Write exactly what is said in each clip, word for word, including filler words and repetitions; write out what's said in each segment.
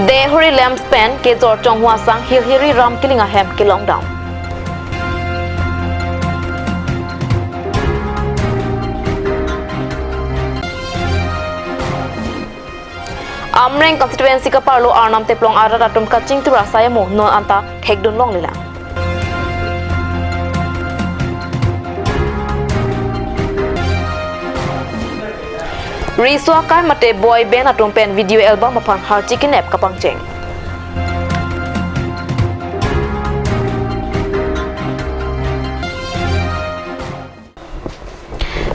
Dehuri lamps pen kejor Chonghua sang Hilhiri Ramkilling ahem kelongdam. Amreng constituency kaparlo Arnam Teplong arat atum kachingthur asai amo non anta thekdun longlelang. Riso akai mate boy band atum pen video album aphan harchi kenep kapangcheng.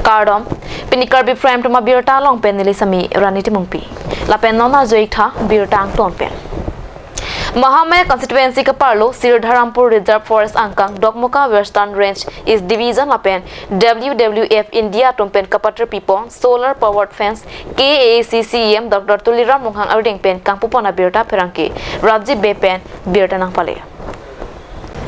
Kardom, pini Karbi Prime Time abirta along pen neli Sami Rani Timungpi. Lapen non arjuik tha birta angton pen. Mahamaya constituency kaparlo Sirdharampur Reserve Forest angkang Dokmoka Western Range East Division lapen W W F India atum pen kapatir pipon solar powered fence K A A C C E M Doctor Tuliram Ronghang ardeng pen kangpupon abirta pherangke Rajiv Bey pen birta nangpale.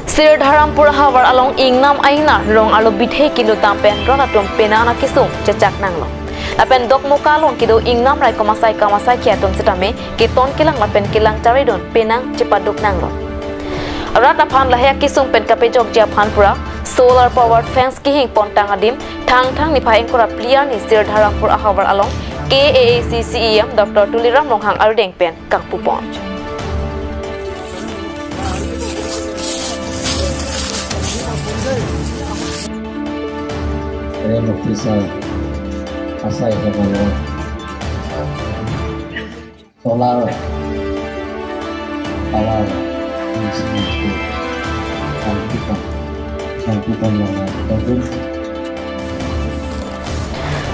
Sirdharampur ahavar along ingnam aina rong arlo bithe kilo dam pen ron atum penang akesung chechak nanglo. Lapen Dokmoka along kedo ingnam raikom asai kam asai ke atum setame keton kelang lapen kelang charidun penang chepaduk nanglo. Rat aphan lahei akesung pen kapejokji aphan pura solar powered fence kehing pontang adim Thangthang niphai ingkoi ra phli arni Sirdharampur ahavar along K A A C C E M Doctor Tuliram Ronghang ardeng pen kangpupon. Ren officer asai hemalo solar power institute kangpupon kangpupon long.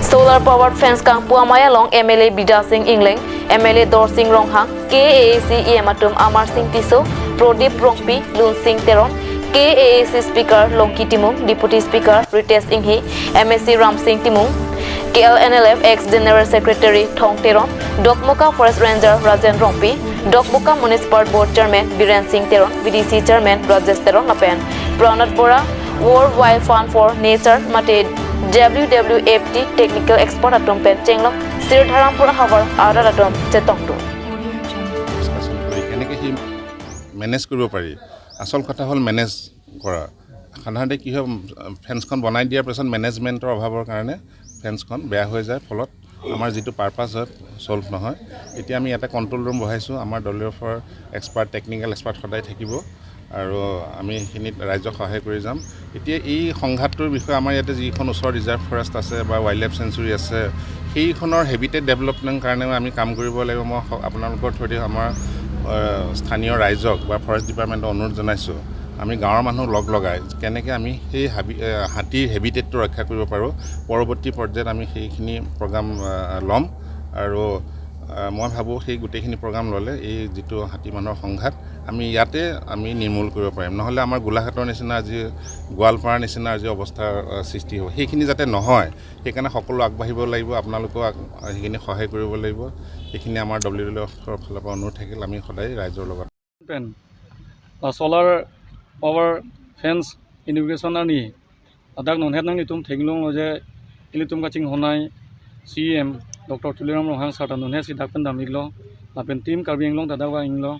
Solar powered fence kangpu amei along M L A Bidya Sing Engleng, M L A Dorsing Ronghang, K A A C E M atum Amar Sing Tisso, Prodip Rongpi, Lunsing Teron, K A A C Speaker Longki Timung, Deputy Speaker Ritesh Inghi, M A C Ramsing Timung, K L N L F ex General Secretary Thong Teron, Dokmoka Forest Ranger Rajen Rongpi, Dokmoka Municipal Board Chairman Biren Sing Teron, V D C Chairman Rajesh Teron lapen Pranad Bora, World Wide Fund for Nature mate W W F T technical expert atum pen chenglok Sirdharampur ahavar arat atum chetongdun. Discussion কৰি কেনেকে C manage কৰিব পাৰি। আচল কথা হ'ল মেনেজ কৰা। সাধাৰণতে কি হয়, ফেন্সখন বনাই দিয়াৰ পিছত মেনেজমেণ্টৰ অভাৱৰ কাৰণে ফেন্সখন বেয়া হৈ যায়, ফলত আমাৰ যিটো পাৰ্পাছ হয়, ছ'লভ নহয়। এতিয়া আমি ইয়াতে কণ্ট্ৰল ৰুম বহাইছোঁ, আমাৰ দলীয় ফৰ এক্সপাৰ্ট, টেকনিকেল এক্সপাৰ্ট সদায় থাকিব আৰু আমি সেইখিনিত ৰাইজক সহায় কৰি যাম। এতিয়া এই সংঘাতটোৰ বিষয়ে আমাৰ ইয়াতে যিখন ওচৰত ৰিজাৰ্ভ ফৰেষ্ট আছে বা ৱাইল্ড লাইফ চেঞ্চুৰী আছে, সেইখনৰ হেবিটেট ডেভেলপমেণ্ট কাৰণেও আমি কাম কৰিব লাগিব। মই স-, আপোনালোকৰ থ্ৰুদি আমাৰ, আহ, স্থানীয় ৰাইজক বা ফৰেষ্ট ডিপাৰ্টমেণ্টক অনুৰোধ জনাইছোঁ, আমি গাঁৱৰ মানুহ লগ লগাই কেনেকৈ আমি সেই হাবি, আহ, হাতীৰ হেবিটেটটো ৰক্ষা কৰিব পাৰোঁ, পৰৱৰ্তী পৰ্যায়ত আমি সেইখিনি প্ৰগ্ৰাম, আহ, ল'ম। আৰু, আহ, মই ভাবোঁ সেই গোটেইখিনি প্ৰগ্ৰাম ল'লে এই যিটো হাতী মানুহৰ সংঘাত আমি ইয়াতে আমি নিৰ্মূল কৰিব পাৰিম। নহ'লে আমাৰ গোলাঘাটৰ নিচিনা আজি, গোৱালপাৰাৰ নিচিনা আজি অৱস্থাৰ, আহ, সৃষ্টি হ'ব, সেইখিনি যাতে নহয়, সেইকাৰণে সকলো আগবাঢ়িব লাগিব। আপোনালোকেও আগ-, সেইখিনি সহায় কৰিব লাগিব। সেইখিনি আমাৰ ডব্লিউ ডব্লিউ এফৰ ফালৰ পৰা অনুৰোধ থাকিল, আমি সদায় ৰাইজৰ লগত। Pen, la solar power fence inauguration arni ladak nonhet nanglitum theklonglo je ilitum kachinghonnei C E M Doctor Tuliram Ronghang sir ta nonhet si dak pen dam-iklo, lapen Team Karbi Anglong ta dak vang-iklo.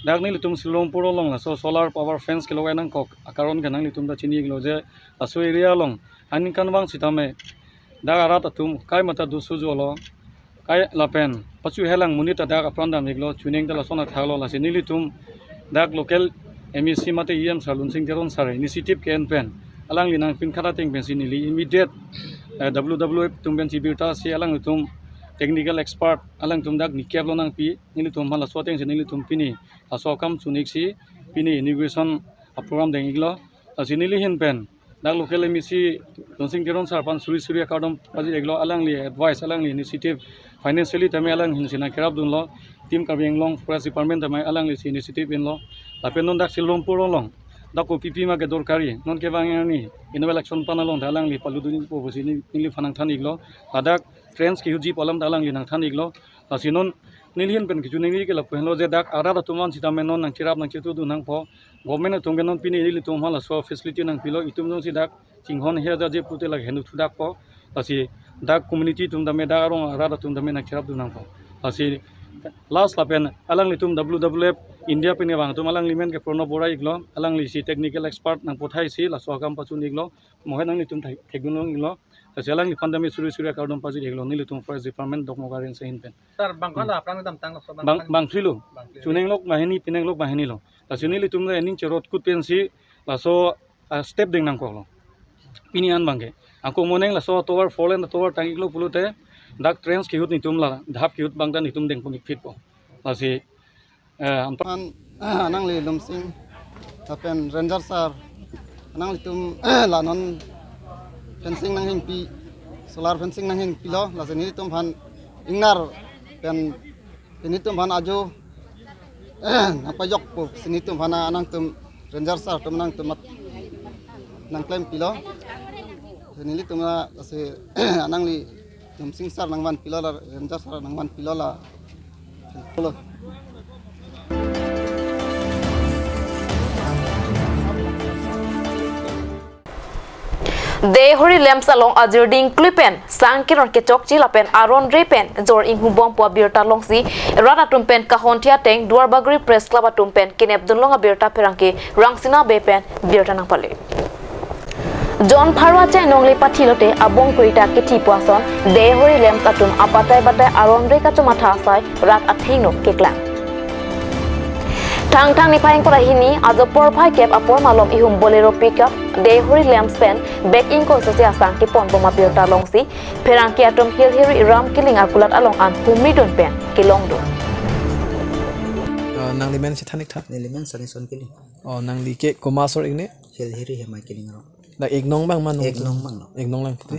Dak nelitum Sirdharampur along laso solar power fence kelogai nangkok akaron ke nanglitum ta chini-iklo je laso area along aningkanvang sitame dak arat atum kai mata dusu jolo, kai lapen pachu helang monit ta dak apran dam-iklo, chuning ta lason athaklo. Lasi nelitum dak local M A C mate E M sir Lunsing Teron sir initiative ke-en pen alangli nangpinkhat ateng pensi neli immediate, eh, W W F atum pensi birta si alangtum technical expert alangtum dak nikep lo nangpi, nelitum aphan laso atengsi nelitum pini laso akam chun-ik si pini inauguration aprogram deng-iklo. Lasi neli ahin pen dak local M A C Lunsing Teron sir aphan suri suri akardom paji-iklo, alangli advice, alangli initiative, financially tame alangli ahin si nangkerapdunlo, Team Karbi Anglong Forest Department tame alangli si initiative enlo. Lapen non dak Sirdharampur along dak kopi pi ma ke dorkari, non kevang arni annual election aphan along ta alangli palutdunpo pusi ne-, neliphan nangthan-iklo. Ladak fence kehutji pu alam ta alangli nangthan-iklo. Lasi non neli ahin pen kecho neli ke lapu henlo je dak arat atum an sitame non nangcherap nangchetudun nangpo. Government atum ke non pini nelitum aphan laso facility nangpilo, itum jongsi dak chinghon he aja je pute lake henu thudakpo. Lasi dak community atum tame, dak arong arat atum tame nangcherapdun nangpo. Lasi Last lapen alanglitum W W F India pine vang atum alangli men ke Pranab Bora iklo, alangli si technical expert nangpathai si laso akam pachun iklo, mohen nanglitum thek-, thekdun long iklo. Lasi alangliphan tame suri suri akardom pajir iklo, nelitum Forest Department Dokmoka Range ahin pen. Sir, bang kola aphrang damtang laso bang bang, bang three lo. Bang three. Chunenglok banghini, pinenglok banghini lo. Lasi nelitum le ning cherot kut pensi laso, ah, step deng nangkoklo. Pini an bangke. Ako moneng laso tower four lane tower tang iklo pulote dak trench kehut netum la, dhap kehut bang ta netum dengpon ik phitpo. Lasi, eh, anpa- An, anangli Lumsing lapen Ranger sir, ananglitum la non fencing nanghingpi, solar fencing nanghingpilo, lasi nelitum aphan ingnar pen nelitum aphan ajo nangpajokpo si nelitum aphan anangtum Ranger sir atum nangtum mat nangklempilo. Nelitum la lasi anangli Lumsing sir nangvanpilo la, Ranger sir nangvanpilo la. Lo. Deihori LAMPS along ajir dingklui pen sang keron kechokche lapen aron re pen jor inghubom pu abirta longsi rat atum pen kahon thi ateng Duarbagori Press Club atum pen kenep dunlong abirta pherangke Rangsina Bey pen birta nangpale. Jon pharo achai nongle pathi lote abong kroi ta kethi pu ason Deihori LAMPS atum abatai batai aron re kachomatha asai rat athengno keklang. Thangthang niphai ingkoi ra hini ajo porphai kep apor malom ihum Bolero pickup Deihori LAMPS pen bag ingkoi sose asang keponbom abirta longsi pherangke atum Hilhiri Ram Killing akulat along an humridun pen kelongdun. Uh, nangli men si thanik tha? Neli men Sanison Killing. Oh, nangli ke komat asor ikne? Hilhiri Hemai Killing arong. Dak ek nong bang ma nong? Ek nong bang no. Ek nong lang te.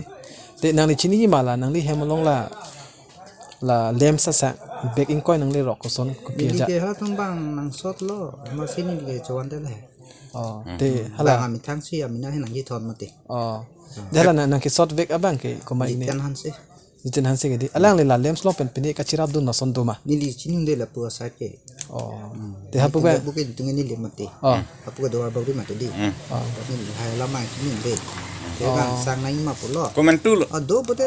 Te nangli chini ma la, nangli hem along la, la LAMPS asang bag ingkoi nanglerok koson kopi aja? Neli ke halatum bang nangsotlo, amatsi neli ke chovan te le. Oh, te hala. Bang amethang si amena he nangkethon mati. Oh. Te hala nang, nangkesot bag abang ke komat ikne? Jiten Hanse. Jiten Hanse ke di. Alangli la LAMPS along pen pini kachirap dun lason do ma? Neli chinine lapu asai ke. Oh. Hmm. Te hapu ke? Neli ke buke tungge neli mati. Oh. Hapu ke Duarbagori mati di. Hmm. Oh. Neli hai lama chinine. Te bang sang nang ma pulo. Komantu lo. Ado pute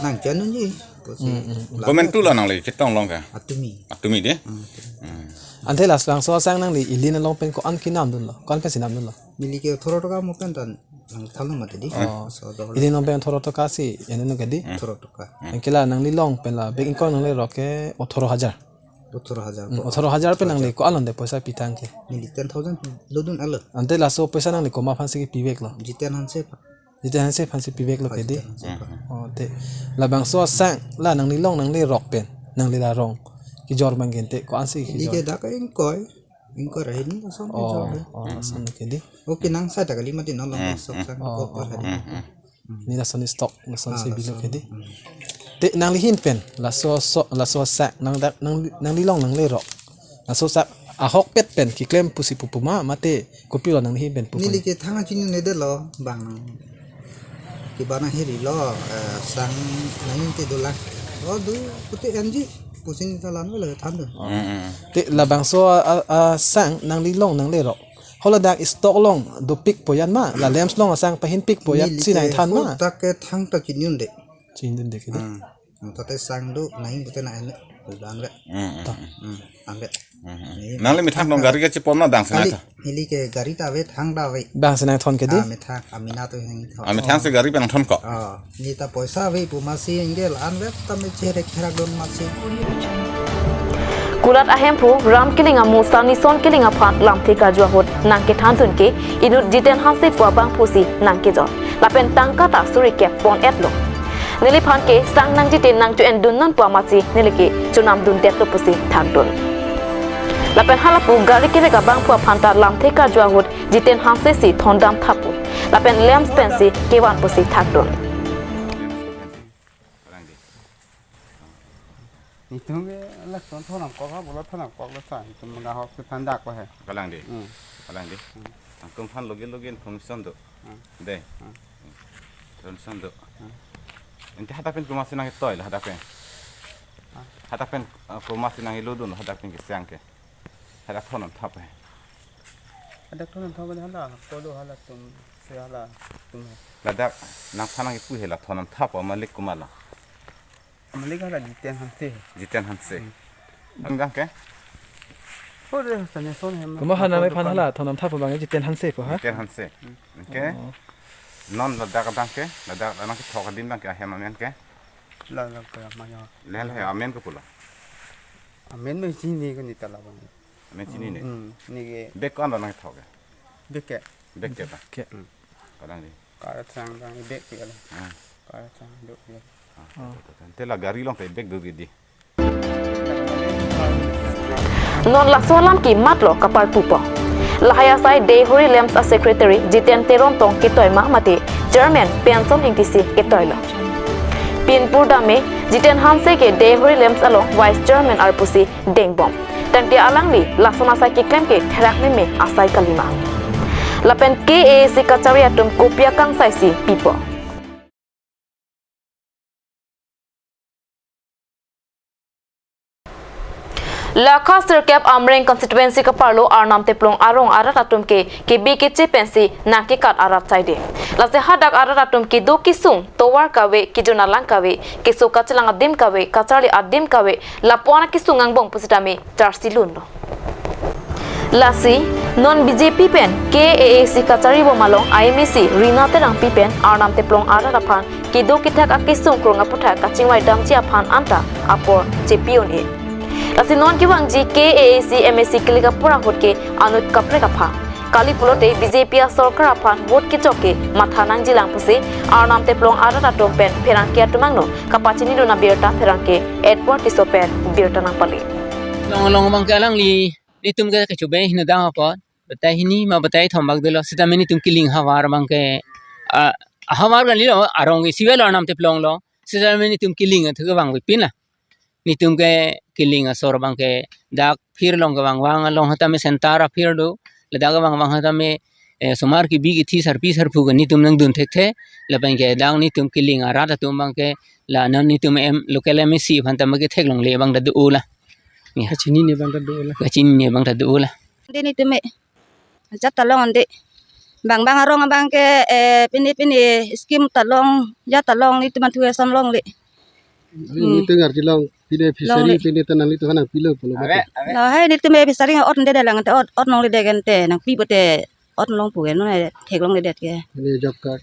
nang chanu ji. Pusi. Hmm, hmm, hmm. Komantu lo nangli ketong long ke? Atumi. Atumi de? Hmm. Hmm. Ante labangso asang nangli ili nalong pen ko-an kenam dunlo? Ko-an pensi nam dunlo? Neli ke othoro toka mo pen tan nangthanlo mati di. Oh. So, do. Ili nalong pen othoro toka si, ene no ke di? Hmm. Othoro toka. Hmm. Anke la nangli long pen la bag ingkoi nanglerok ke othoro hajar. Othoro hajar. Hmm, othoro hajar pen nangli ko-an longde poisa pithang ke? Neli ten thousand lodun alo. Ante laso poisa nangli komat aphan si kepiveklo? Jiten Hanse aphan. Jiten Hanse aphan si piveklo ke di? Jiten Hanse aphan. Oh, te. Labangso asang la nangli long nanglerok pen, nangli la rong kejor bang gente ko-an si kejor? Neli ke dak ingkoi. Ingkoi ra hini lason. Oh, kejor ya. Oh, lason ke di. Okay, nang sai ta kali mati no long sok sang ko par hari. Hmm, hmm. Ni lason stock, lason si bilo ke di. Hmm. Te nangli ahin pen, laso so, laso sak, nang dak, nang, nangli long nanglerok. Laso sak ahokpet pen keklem pusi pupu ma, mate kopilo nangli ahin pen pupu? Neli ke thang achinine detlo, bang. Kebang nang hirilo, eh, sang nang te dolang. Oh, do, pute anji, pusin ta lan wala than do. Hmm, hmm. Te labangso a, a, asang nangli long nanglerok. Haladak stock along dopikpo yan ma, la LAMPS along asang pahinpikpo yan si nangthan ma? Neli ke dak ke thang ta chinine det. Chinine det ke di. Hmm. Ante te sang do nang pute nang ene. Udah anre. Hmm, hmm, ta. Hmm, anre. Hmm, hmm. Neli nangli methang nong gari kachepon ma bang si nangthan? Neli ke gari ta ave, thang ta ave. Bang si nangthon ke di? Ah, methang, amena to heng thon. Ah, methang si gari pen nangthon ko? Ah. Neli ta poisa ave pu amatsi ingel anvet ta me cherek therak don amatsi. Kulat ahemphu Ram Killing amu Sanison Killing aphan lamthe karju ahut nangkethandun ke inut Jiten Hanse pu abangphu si nangkejor. Lapen tangka ta suri kep pon-etlo. Neliphan ke sang nangji te nangcho-endun non pu amatsi neli ke chonamdundetlo pusi thandun. Lapen halapu gari kerek abangphu aphan ta lamthe karju ahut Jiten Hanse si thondam tha pu. Lapen LAMPS pensi kevan pusi thandun. Itum ke election thonam kok ha, bolo thonam kok lo sa, itum mangahok si thandak ko he. Kalang di. Hmm. Kalang di. Hmm. Angtum aphan logi logi information do. Hmm. De. Hmm. Information do. Hmm. Ante hadak pen komatsi nangketoi la hadak pen? Ah. Hadak pen, uh, komatsi nangkelodun la hadak pen kesang ke? Hadak thondam tha pu he. Hadak thondam tha pu he hala, kodo halatum, se halatum he. Ladak nangphan nangkipu he la thondam tha pu malik komat la? Malik hala Jiten Hanse. Jiten Hanse. Hmm. Ang dang ke? Oh, deh, tanya son hem. Kuma hana me phan hala, thonam thap bang Jiten Hanse ko ha? Jiten Hanse. Oke. Oh. Non ladak adang ke, ladak adang kethok adim dang ke ahem amen ke? La, la, ke maya. Lel he amen ke pulo. Amen me chini ke ni tala bang. Amen chini ne. Hmm, ni ke. Bek ko-an lo nangkethok ke? Bek ke. Bek ke ba? Ke. Hmm. Kadang di. Kara sang dang bek ke la. Hmm. Kara sang dok ke. Ah, Oh. Te la gari along te bek do di. Non laso alam kematlo kaparpupo. Lahai asai Deihori Lamps a-secretary Jiten Teron tong ketoi ma mate chairman Penson Ingtisi ketoilo. Pinpur dame Jiten Hanse ke Deihori Lamps along vice chairman arpusi dengbom. Tangte alangli lason asai keklem ke therak meme asai kalima. Lapen K A A C kachari atum kopi akangsai si pipo. Lakha sirkep Amreng constituency kaparlo Arnam Teplong arong arat atum ke kebi keche pensi nangkekat arat saide. Lasi hadak arat atum kedo kesung tovar kave, kejun alang kave, keso kachelang adim kave, kacharli adim kave, lapu-an akesung angbong pusitame charsi lunlo. Lasi non B J P pen K A A C kachari bom along I M A C Rina Terangpi pen Arnam Teplong arat aphan kedo kethak akesung krung aputhak kachingvai damji aphan anta apor chepi un-e. Lasi non kevangji K A A C M A C kelik apor ahut ke anut kaprek aphan. Kali pulote B J P asorkar aphan vote kechok ke matha nangjilang pusi Arnam Teplong arat atum pen pherangke atum angno kapachini dun abirta pherangke Edward Tisso pen birta nangpale. Long long abang ke alangli netum ke kechobei hina dang apot. Batai hini ma batai thom bak dolo. Sitame netum keling havar abang ke, ah, havar kali lo, arong isi velo Arnam Teplong lo. Sitame netum keling athu ke bang pin la. Netum ke keling asor abang ke dak phir along kevang vang along hatame center aphir do. Ladak kevang vang hatame, eh, somar kebi kethe sarpi sarpo ke netum nangdun thekthe. Lapen ke dak netum keling arat atum abang ke la non netum M, local M A C aphan tame ke theklongle abang ta do la. Ya. Kachinine abang ta do la. Kachinine abang ta do la. Dei netum e. Jat ta long ande. Bang bang arong abang ke, eh, pini pini scheme ta long, jat ta long netum aphan thu eson longle. Ari Hmm. Netum arjulong pine Longle. Fishery pine ta nanglitum aphan nangpilo pulo Ave, mati. Ave. Lahai netum e fishery ot delang te ot, ot longledet ke te nangpi pote ot longpo ke non theklongledet ke. Pine job card.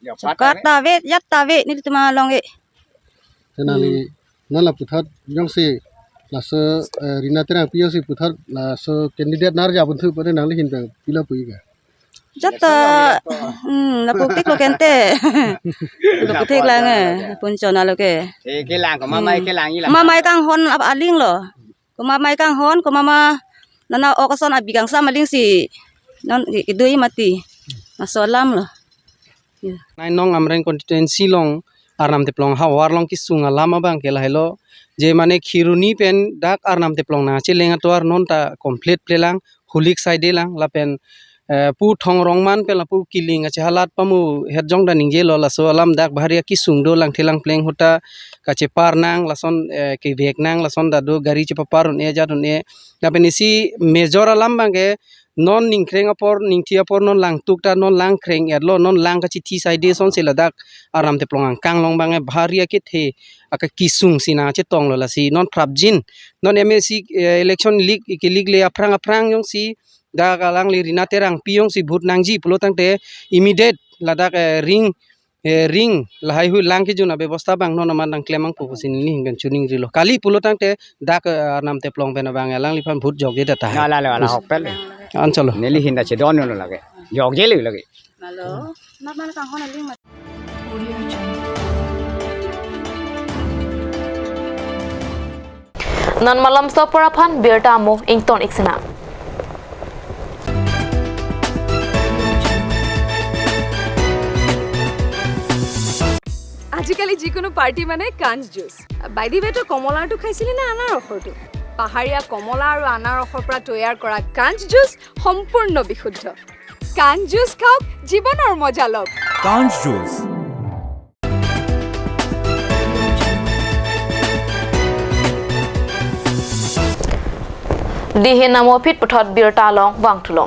Job Job card card ave. Ta ave, jat ta ave netum along e. Te nangli Hmm. non la puthot jongsi laso, eh, Rina Terangpi jongsi puthot laso candidate nar ja bunthu pade nangli hin bang pilo pu ika. Jat ta, hmm, lapu tik lo kente. Lapu tik lang e, pun chona lo ke. Eh, kelang ko mama Hmm. Kelang ila. Mama kanghon ap aling lo. Ko mama kanghon, ko mama nana ok ason abi kangsam aling si non ke, kedui mati. Laso alam lo. Ya. Nai nong Amreng constituency along Arnam Teplong havar along kesung alam abang ke lahelo. Je mane Kheroni pen dak Arnam Teplong nangcheleng atovar non ta complete plelang, hulik side lang, lapen, eh, pu Thong Rongman pen lapu keling achehalat pamu het jong ta ningjelo laso alam dak bahari akesung do langthe langpleng ahut ta kachepar nang lason, eh, kevek nang lason ta do gari chepapar un-e jat un-e. Lapen isi major alam abang ke non ningkreng apor, ningthi apor non langtuk ta non langkreng etlo, non lang kachithi side asonsi ladak Arnam Teplong angkang along abang e bahari akethe akesung si nangchetonglo lasi non prapjin non M A C, eh, election lik, kelik le aphrang aphrang jongsi dak alangli Rina Terangpi jongsi vote nangji pulo tangte immediate ladak, eh, ring, eh, ring lahai hui lang kejun abebosta abang non amat nangklem nangpo pusi neli hin pen chiningrilo. Kali pulo tangte dak, eh, Arnam Teplong pen abang alangliphan vote jokjedet tahai. Ala, ala, ala, Us- hokpet le. An chalo. Neli hin ta chedon lo lake. Jokje le lake. Malo, nap mal kanghon aling mat. Non malomso apor aphan birta amo ington ik sena. আজিকালি যিকোনো পাৰ্টি মানে কাঞ্চ juice. By the ৱে, তই কমলাৰটো খাইছিলি নে আনাৰসৰটো? পাহাৰীয়া কমলা আৰু আনাৰসৰ পৰা তৈয়াৰ কৰা কাঞ্চ জুচ সম্পূৰ্ণ বিশুদ্ধ। কাঞ্চ জুচ খাওক, জীৱনৰ মজা লওক। কাঞ্চ juice. Dihin amo aphi puthot birta along vangthulo.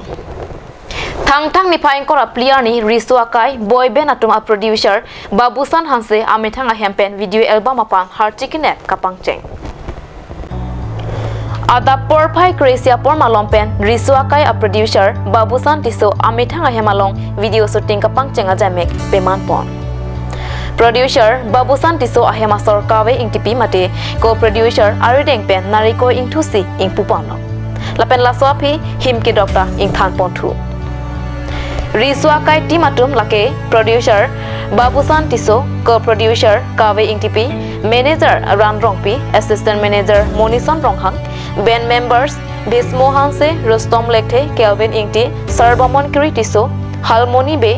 Thangthang niphai ingkoi ra phli arni riso akai boy band atum a-producer Babusan Hanse amethang ahem pen video album aphan harchikinep kapangcheng. Adap porphai kre-isi apor malom pen riso akai a-producer Babusan Tisso amethang ahem along video shooting kapangcheng ajamek peman pon. Producer Babusan Tisso ahem asor Kave Ingtipi mate co-producer arideng pen Narikol Ingthu si ingpu ponlo. Lapen laso aphi him kedok ta ingthan ponthu. Riso akai team atum lake producer Babusan Tisso, co-producer Kave Ingtipi, manager Ran Rongpi, assistant manager Monison Ronghang, band members Bhismo Hanse, Rustom Lekthe, Kelvin Ingti, Sarbamon Kiri Tisso, Halmoni Bey,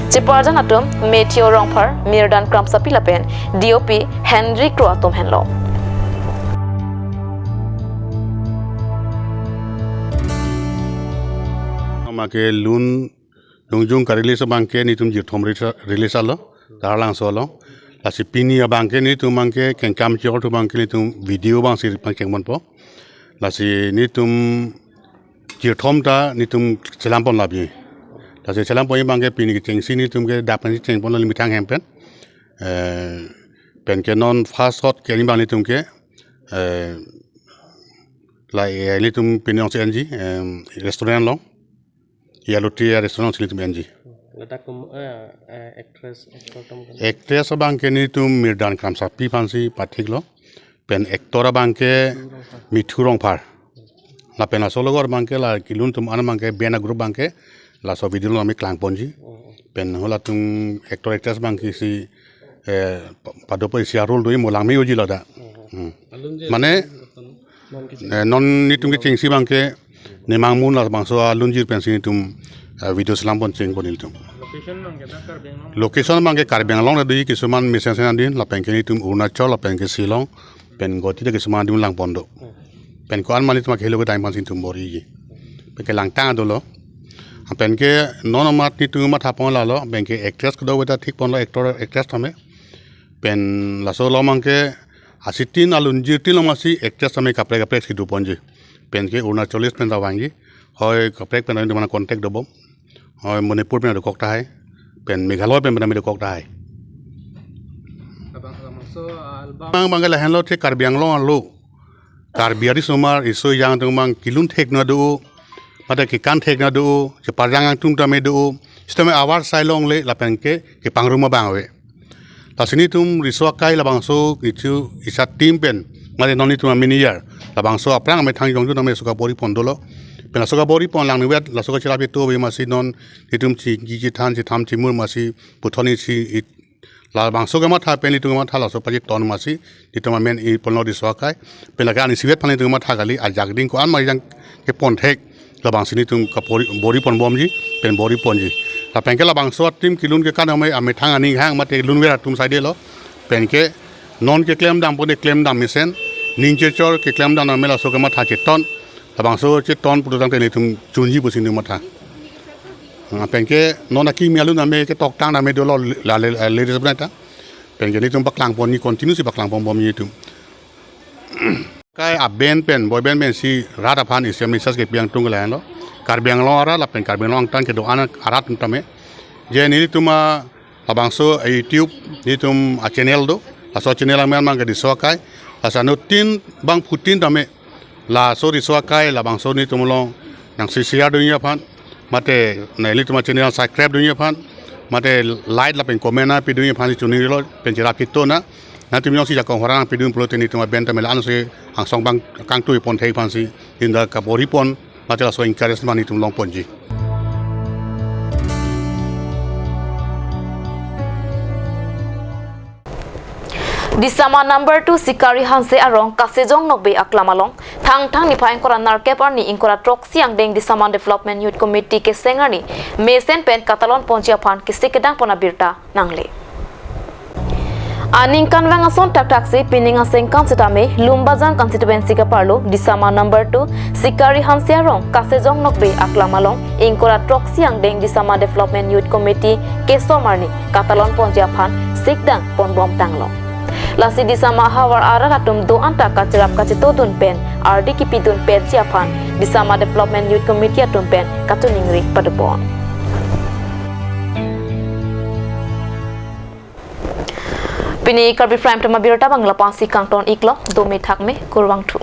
cheparjan atum Matthew Rongphar, Mirdan Kramsapi lapen D O P Henry Kro atum henlo. Mama ke lun Dungjung ka-release abang ke netum jirthom release, release alo, Taralangso alo. Lasi pini abang ke netum abang ke kengkam chor thu abang ke netum video abang si pangcheng ponpo. Lasi netum jirthom ta netum chelam pon labi. Lasi chelam pon abang ke pini kechengsi netum ke dap kan cheng pon la methang hem pen. Eh, pen ke non first shot ke ni abang netum ke, eh, la, eh, netum pini ong si enji, em, restaurant along. Ya luti ya restaurant si netum enji. Ladak kum, eh, eh, actress, actor atum kan. Actress abang ke netum Mirdan Kramsapi aphan si pathiklo. Pen actor abang ke Mithu Rongphar. Lapen laso logor abang ke la kelun atum an abang ke band a-group abang ke laso video along keklang ponji. Oh, oh. Pen halatum actor actress abang ke si, eh, pa-, padopo isi a-role do mo langme-oji ladak. Oh, oh. Hmm. Alun je Mane, alun eh, non netum kechengsi abang ke nemang mun labangso alunjir pensi netum, eh, video chelam pon cheng pon netum. Location abang ke dak Karbi Anglong? Location abang ke Karbi Anglong ta do, kisuman mesen sen adin, lapen ke netum Arunachal, lapen ke Shillong, pen Guwahati ta kisuman adin lang pon do. Pen ko-an mani netum ke helo ke time pensi netum bor-iji. Pen ke langtang dolo. Pen ke non amat netum matha pon lalo, pen ke actress kedo weta thik ponlo actor actress tame. Pen laso along abang ke asitin alunjir tin along masi actress tame kaprek kaprek si do ponji. Pen ke Arunachal pen ta vangji. Hoi kaprek pen ta mana contact dobom. Hoi Manipur pen dokok tahai. Pen Meghalaya pen pen dokok tahai. Abang, abang, so, ah, album Abang abang ke lahenlo che Karbi Anglong alo. Karbi arisomar, riso ejang atum abang kelun thek na do, mate kekan thek na do, cheparjang atum tame do, sitame avar sai longle lapen ke kepangrum abang ave. Lasi netum riso akai labangso kecho isi a-team pen, mate non netum a-manager, labangso aphrang amethang jongju tame laso kabor-i pon dolo. Pen laso kabor-i pon lang niwet, laso kacherap itu ave masi non netum chingki chethan chetham chimur masi puthot isi it Labangso kematha pen netum kematha laso paji ton masi, netum amen-i ponlo riso akai. Pen lake ani sivet aphan netum kematha kali, ajak ding ko-an ma jang kepon thek. Labangsi netum kabor-i, bor-i ponbomji, pen bor-i ponji. Lapen ke labangso a-team kelun kekan amei amethang aning hang mate lunver atum saidelo. Pen ke non keklem dam pon keklem dam mesen, ning chechor keklem dam amei laso kematha cheton. Labangso cheton pulo tangte netum chunji pusi netum matha. Ah, pen ke non akimi alun amei ketoktang amei dolo la, la, la, ladies abang ta. Pen ke netum paklang pon ni continue si paklang ponbom netum. Kai a-band pen, boy band pensi rat aphan isi message kepi angtung ke lahenlo. Karbi Anglong arat lapen Karbi Anglong angtan kedo-an arat atum tame. Je netum a labangso, eh, YouTube, netum a-channel do, laso channel amen mang ke riso akai, laso anuttin bangphutin tame, laso riso akai, labangso netum along, nangsi share dunji aphan, mate, na netum a-channel subscribe dunji aphan, mate, like lapen comment nangpi dunji aphan si choningri lo, pen cherap kito na, netum jongsi jakong horang nangpi dun pulote netum a-band tame la-an si angsong abang kangtui pon thek aphan si, inda kabor-i pon, mate laso encourage abang netum long ponji. Disama number two Sikari Hanse arong Kasejong Nokbe aklam along, Thangthang niphai ingkoi ra nerkep arni ingkoi ra throksi angdeng Disama Development Youth Committee keseng arni mesen pen katalon ponji aphan kesik kedang pon abirta nangle. Aningkanvang ason thakthak si pining aningkan setame Lumbajang constituency kaparlo Disama number two Sikari Hanse arong Kasejong Nokbe aklam along ingkoi ra throksi angdeng Disama Development Youth Committee kesom arni katalon ponji aphan sikdang ponbom tanglo. Lasi Disama ahavar arat atum do-an ta kacherap kachito dun pen ardi kipi dun petji aphan Disama Development Youth Committee atum pen kachiningri padopon. Pini Karbi Prime Time abirta abang la-an si kangton iklo, dome thakme, kurvangthu.